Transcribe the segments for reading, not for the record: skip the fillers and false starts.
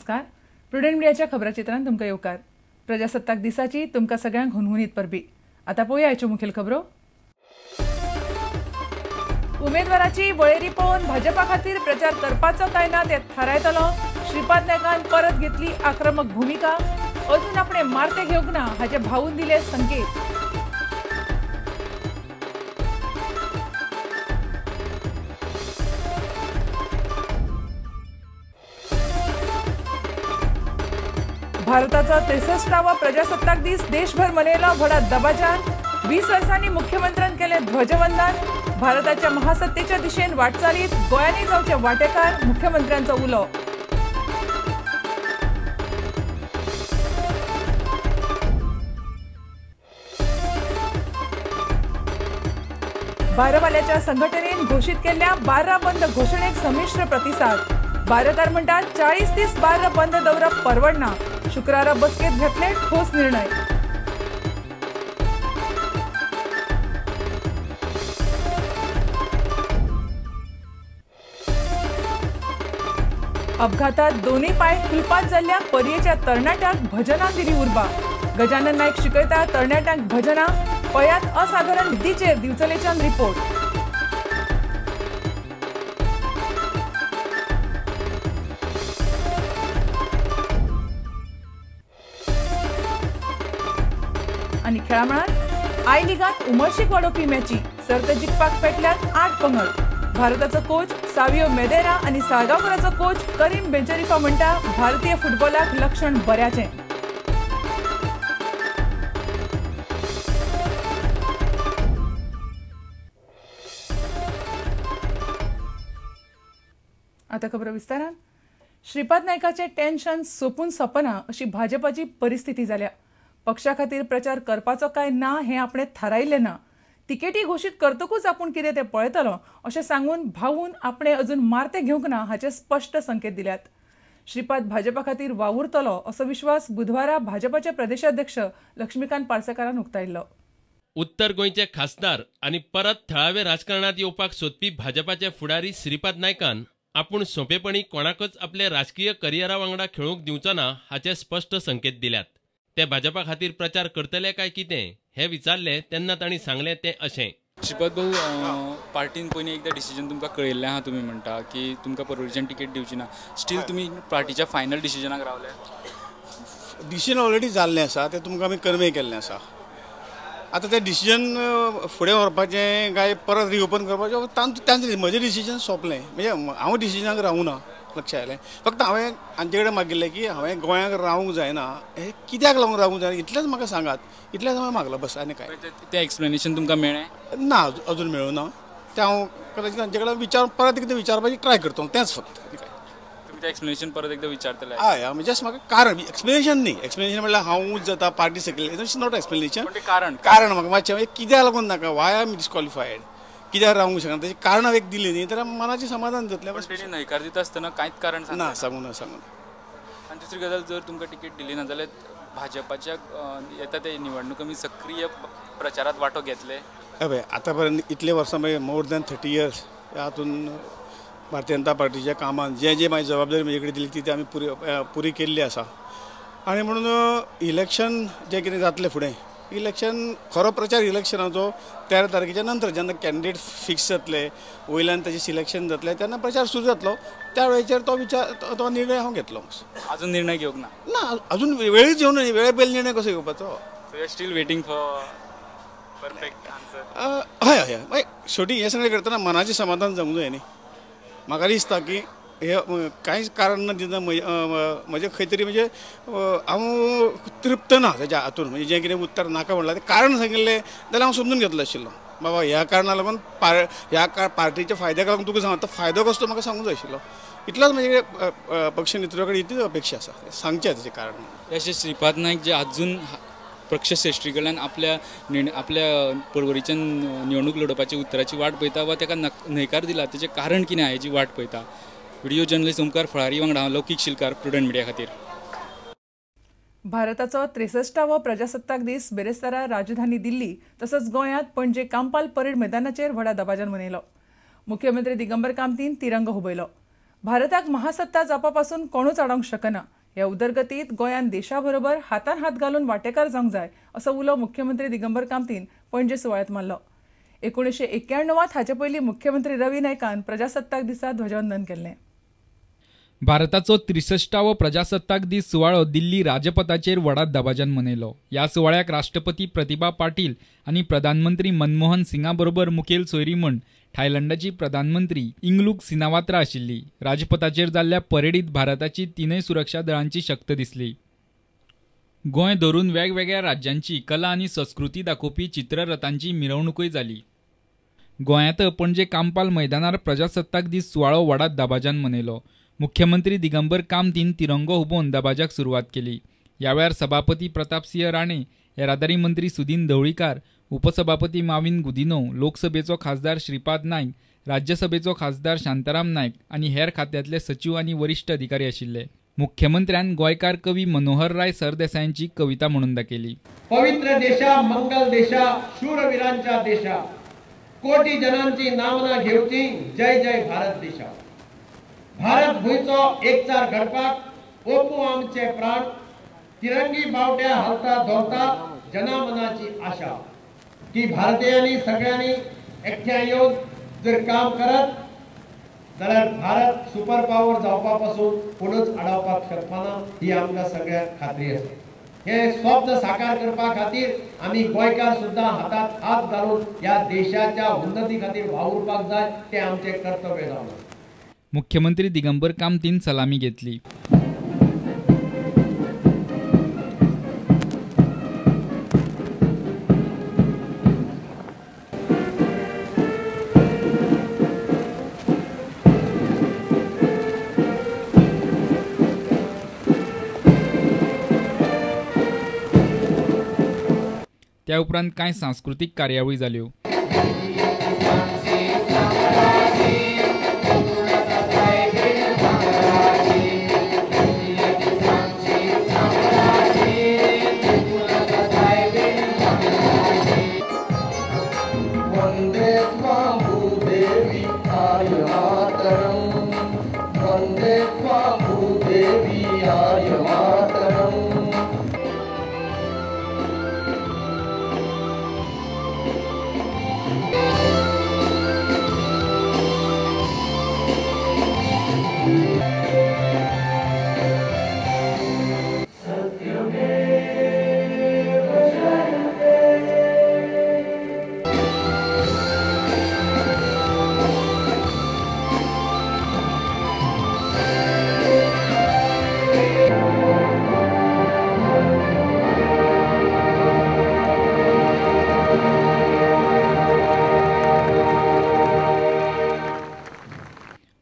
नमस्कार, प्रुडंट मिडियाच्या खबराचित्रांत तुमकां येवकार। प्रजासत्ताक दिसाची तुमकां सगळ्यांक हुनहुनीत परबी। आतां पळोवया आयच्यो मुखेल खबरो। उमेदवाराची वळेरी पळोवन भाजपा खातीर प्रचार करपाचो काय ना ते थारायतलो। श्रीपाद नायकान परत घेतली आक्रमक भूमिका, अजून आपणे मारते घेवंक ना हाचे भावून दिले संकेत। भारताचा 63वा प्रजासत्ताक दीस देशभर मनयलो व्हडा दबाज्यान। 20 वर्सांनी मुख्यमंत्र्यान केलें ध्वजवंदन। भारताच्या महासत्तेच्या दिशेन वाटचालीत गोंयांनी जावचे वांटेकार, मुख्यमंत्र्यांचो उलो। बारवाल्याच्या संघटनेन घोषित केल्ल्या बार्रा बंद घोषणेक संमिश्र प्रतिसाद। बारकार म्हणटात 40 दीस बार्रा बंद दवरप परवडना। शुक्रारा बसकेत घेतले ठोस निर्णय। अपघातात दोन्ही पाय कुलपात जाल्ल्या पर्येच्या तरणाट्याक भजनान दिली उर्बा। गजानन नायक शिकयता तरणाट्यांक भजना, पयात असाधारण बुद्धीचेर दिवचलेच्यान रिपोर्ट। आनी खेळामळार I लिगात उमळशीक वाडोवपी मॅची, सर्त जिखपाक पेटल्यात 8 पंगड। भारताचो कोच सावियो मेदेरा आनी साळगांवकराचो कोच करीम बेंचरिफा म्हणटा भारतीय फुटबॉलाक लक्षण बऱ्याचें। आतां खबर विस्तारान। श्रीपाद नायकाचें टेन्शन सोंपून सोंपना अशी भाजपाची परिस्थिती जाल्या। पक्षा खातीर प्रचार करपाचो काय ना हें आपणें थारायिल्लें ना। तिकेटी घोशीत करतकूच आपूण कितें तें पळयतलो अशें सांगून भावून आपणें अजून मारतें घेवंक ना हाचे स्पश्ट संकेत दिल्यात। श्रीपाद भाजपा खातीर वावुरतलो असो विश्वास बुधवारा भाजपाचे प्रदेशाध्यक्ष लक्ष्मीकांत पार्सेकारान उक्तायल्लो। उत्तर गोंयचे खासदार आनी परत थळावे राजकारणांत येवपाक सोदपी भाजपाचे फुडारी श्रीपाद नायकान आपूण सोंपेपणी कोणाकच आपले राजकीय करियरा वांगडा खेळूंक दिवचो ना हाचे स्पश्ट संकेत दिल्यात। ते भाजपा खातीर प्रचार करतले काय कितें हे विचारले तेन्ना तांणी सांगलें तें अशें। श्रीपाद भाऊ, पार्टीन पयलीं एकदां डिसिजन तुमकां कळयल्लें आहा, तुमी म्हणटा की तुमकां पर्वरीच्यान तिकेट दिवची ना, स्टील तुमी पार्टीच्या फायनल डिसिजनाक रावले? डिसिजन ऑलरेडी जाल्लें आसा, तें तुमकां आमी कन्वे केल्लें आसा। आतां तें डिसिजन फुडें व्हरपाचें काय परत रिओपन करपाचें तांचें, म्हजें डिसिजन सोंपलें, म्हणजे हांव डिसिजनाक रावूं ना, लक्ष आयलें। फक्त हांवें हांचे कडेन मागिल्लें की हांवें गोंयांक रावूंक जायना, हें कित्याक लागून रावूंक जायना इतलेंच म्हाका सांगात, इतलेंच हांवें मागलां बस, आनी काय। तें एक्सप्लेनेशन तुमकां मेळ्ळें ना? अजून मेळूं ना, तें हांव कदाचित तांचे कडेन विचार परत एकदां विचारपाची ट्राय करतलो, तेंच फक्त। तुमी तें एक्सप्लेनेशन परत एकदां विचारतले? हय, म्हणजे जस्ट म्हाका कारण, एक्सप्लेनेशन न्ही, एक्सप्लेनेशन म्हणल्यार हांवूच जाता पार्टी सकयल, it's not explanation. कारण कारण म्हाका मातशें कित्याक लागून नाका, वाय I am disqualified, कित्याक रावूंक शकना तेजें कारण हांवें एक दिलें न्ही जाल्यार मनाचें समाधान जातलें। पण तेणी न्हयकार दिता आसतना कांयच कारण ना, सांगू ना, सांगू ना। आनी दुसरी गजाल, जर तुमकां तिकेट दिली ना जाल्यार भाजपाच्या येता ते निवडणुकांनी सक्रीय प्रचारांत वांटो घेतले? हय, आतां पर्यंत इतले वर्सां मागीर मोर दॅन 30 इयर्स हातून भारतीय जनता पार्टीच्या कामान जे जे म्हाजी जबाबदारी म्हजे कडेन दिली ती आमी पुरी केल्ली आसा। आनी म्हणून इलेक्शन जें कितें जातलें फुडें, इलेक्शन खरो प्रचार इलेक्शनाचो 13 तारखेच्या नंतर जेन्ना कॅन्डिडेट फिक्स जातले, वयल्यान ताचें सिलेक्शन जातलें तेन्ना प्रचार सुरू जातलो, त्या वेळाचेर तो विचार तो निर्णय हांव घेतलो। अजून निर्णय घेवंक ना? ना, अजून वेळूच येवंक ना, वेळे पयलीं निर्णय कसो घेवपाचो? Still waiting for perfect answer. हय हय, मागीर शेवटी हें सगळें करतना मनाचें समाधान जावंक जाय न्ही। म्हाका दिसता की हे कांयच कारण ना दितना म्हजें खंय तरी म्हणजे हांव तृप्त ना तेज्या हातून, म्हणजे जें कितें उत्तर नाका म्हणलां तें कारण सांगिल्लें जाल्यार हांव समजून घेतलो आशिल्लो, बाबा ह्या कारणाक लागून ह्या पार्टीच्या फायद्याक लागून तुका सांगता, फायदो कसो तो म्हाका सांगूंक जाय आशिल्लो। इतलोच म्हजे पक्ष नेतृत्वा कडेन इतलीच अपेक्षा आसा, सांगचें तेजें कारण। अशें श्रीपाद नायक जे अजून पक्षश्रेश्ठी कडल्यान आपल्या आपल्या पर्वरीच्यान निवडणूक लडोवपाची उतराची वाट पळयता वा ताका न्हयकार दिला तेजें कारण कितें आहा हेजी वाट पळयता। व्हिडिओ जर्नलिस्ट ओमकार फळारी वांगडा लौकीक शिलकार, प्रुडंट मिडिया खातीर। भारताचो 63वो प्रजासत्ताक दीस बेरेस्तारा राजधानी दिल्ली तसंच गोंयांत पणजे कांपाल परेड मैदानाचेर व्हडा दबाज्यान मनयलो। मुख्यमंत्री दिगंबर कामतीन तिरंगो हुबयलो। भारताक महासत्ता जावपा पासून कोणूच आडावंक शकना। ह्या उदरगतीत गोंयान देशा बरोबर हातान हात घालून वांटेकार जावंक जाय असो उलो मुख्यमंत्री दिगंबर कामतीन पणजे सुवाळ्यांत मारलो. 1991 हाचे पयलीं मुख्यमंत्री रवी नायकान प्रजासत्ताक दिसा ध्वजवंदन केल्लें. भारताचो 63वो प्रजासत्ताक दीस सुवाळो दिल्ली राजपथाचेर व्हडा दबाज्यान मनयलो. ह्या सुवाळ्याक राष्ट्रपती प्रतिभा पाटील आनी प्रधानमंत्री मनमोहन सिंगा बरोबर मुखेल सोयरी म्हूण थायलंडाची प्रधानमंत्री इंगलूक सिनावात्रा आशिल्ली. राजपथाचेर जाल्ल्या परेडीत भारताची तीनय सुरक्षा दळांची शक्त दिसली. गोंय धरून वेगवेगळ्या राज्यांची कला आनी संस्कृती दाखोवपी चित्ररथांची मिरवणूकय जाली. गोंयांत पणजे कांपाल मैदानार प्रजासत्ताक दीस सुवाळो व्हडा दबाज्यान मनयलो. मुख्यमंत्री दिगंबर कामतीन तिरंगो हुबोवन दबाज्याक सुरवात केली. ह्या वेळार सभापती प्रतापसिंह राणे, येरादारी मंत्री सुदीन ढवळीकार, उपसभापती माविन गुदिनो, लोकसभेचो खासदार श्रीपाद नायक, राज्यसभेचो खासदार शांताराम नायक आनी हेर खात्यांतले सचीव आनी वरिश्ठ अधिकारी आशिल्ले. मुख्यमंत्र्यान गोंयकार कवी मनोहरराय सरदेसायांची कविता म्हणून दाखयली. पवित्र देशा, मंगल देशा, शूरवीरांच्या देशा, कोटी जनांची नामना घेवची, जय जय भारत देशा. भारत भुंयचो एकचार घडपाक ओपू आमचे प्राण, तिरंगी बावट्या हालता धोलता जनामनाची आशा. की भारतीयांनी सगळ्यांनी एकठांय येवन जर काम करत जाल्यार भारत सुपर पावर जावपा पासून कोणूच आडावपाक शकना ही आमकां सगळ्यांक खात्री आसा. हे स्वप्न साकार करपा खातीर आमी गोंयकार सुद्दां हातात हात घालून ह्या देशाच्या उन्नती खातीर वावुरपाक जाय, तें आमचें कर्तव्य जावन. मुख्यमंत्री दिगंबर कामतीन सलामी घेतली. त्या उपरांत कांय सांस्कृतीक कार्यावळी जाल्यो.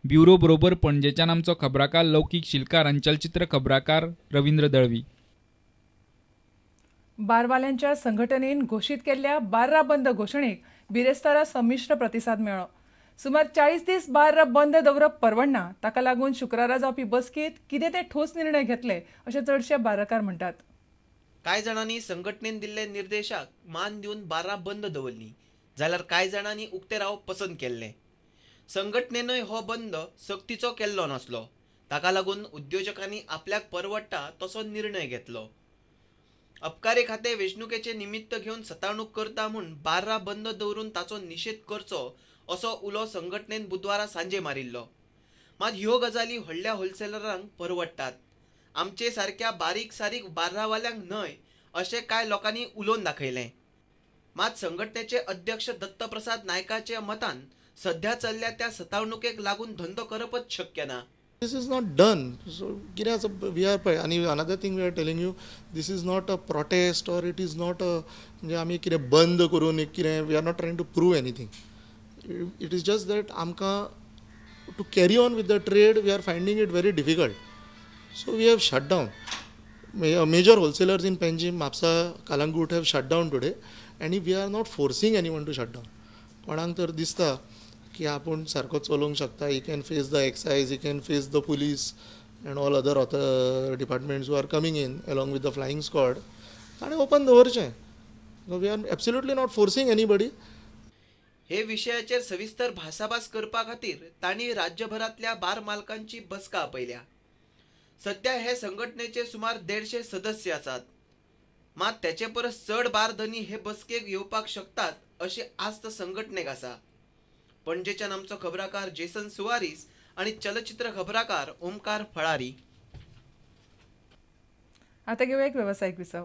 ब्युरो बरोबर पणजेच्यान आमचो खबराकार लौकीक शिलकार आनी चलचित्र खबराकार रवींद्र दळवी. बारवाल्यांच्या संघटनेन घोशीत केल्ल्या बार्रा बंद घोशणेक बिरेस्तारा संमिश्र प्रतिसाद मेळ्ळो. सुमार 40 दीस बार्रा बंद दवरप परवडना, ताका लागून शुक्रारा जावपी बसकेंत कितें ते ठोस निर्णय घेतले अशें चडशे बार्रकार म्हणटात. कांय जाणांनी संघटनेन दिल्ले निर्देशाक मान दिवन बार्रा बंद दवरली, जाल्यार कांय जाणांनी उक्ते रावप पसंत केल्लें. संघटनेनय हो बंद सक्तीचो केल्लो नासलो, ताका लागून उद्योजकांनी आपल्याक परवडटा तसो निर्णय घेतलो. अबकारी खातें वेंचणुकेचे निमित्त घेवन सतावणूक करता म्हूण बार्रा बंद दवरून ताचो निशेध करचो असो उलो संघटनेन बुधवारा सांजे मारिल्लो. मात ह्यो गजाली व्हडल्या होलसेलरांक परवडटात, आमचे सारक्या बारीक सारीक बार्रावाल्यांक न्हय अशें कांय लोकांनी उलोवन दाखयलें. मात संघटनेचे अध्यक्ष दत्तप्रसाद नायकाच्या मतान सध्या चल्ल्या त्या सतावणुकेक लागून धंदो करपच शक्य ना. This is not done. So कितें आसा, we are, आनी another thing we are telling you, this is not a protest or it is not a, म्हणजे आमी कितें बंद करून एक कितें, we are not trying to prove anything. It is just that आमकां to carry on with the trade we are finding it very difficult. So we have shut down. Major wholesalers in Panjim, Mapusa, Calangute have shut down today आनी we are not forcing anyone to shut down. कोणाक तर दिसता की आपूण सारको चलोवंक शकता, he can face the excise, he can face the police and all other departments who are coming in along with the flying squad, ताणें open दवरचें. We are absolutely not forcing anybody. हे विशयाचेर सविस्तर भासाभास करपा खातीर तांणी राज्यभरांतल्या बार मालकांची बसका आपयल्या. सध्या हे संघटनेचे सुमार 150 सदस्य आसात. मात त्याचे परस चड बार धनी हे बसकेक येवपाक शकतात अशी आस्त संघटनेक आसा. पणजेच्यान आमचो खबराकार जेसन सुवारीस आनी चलचित्र खबराकार ओमकार फळारी. आता घेऊया एक व्यावसायिक विसव.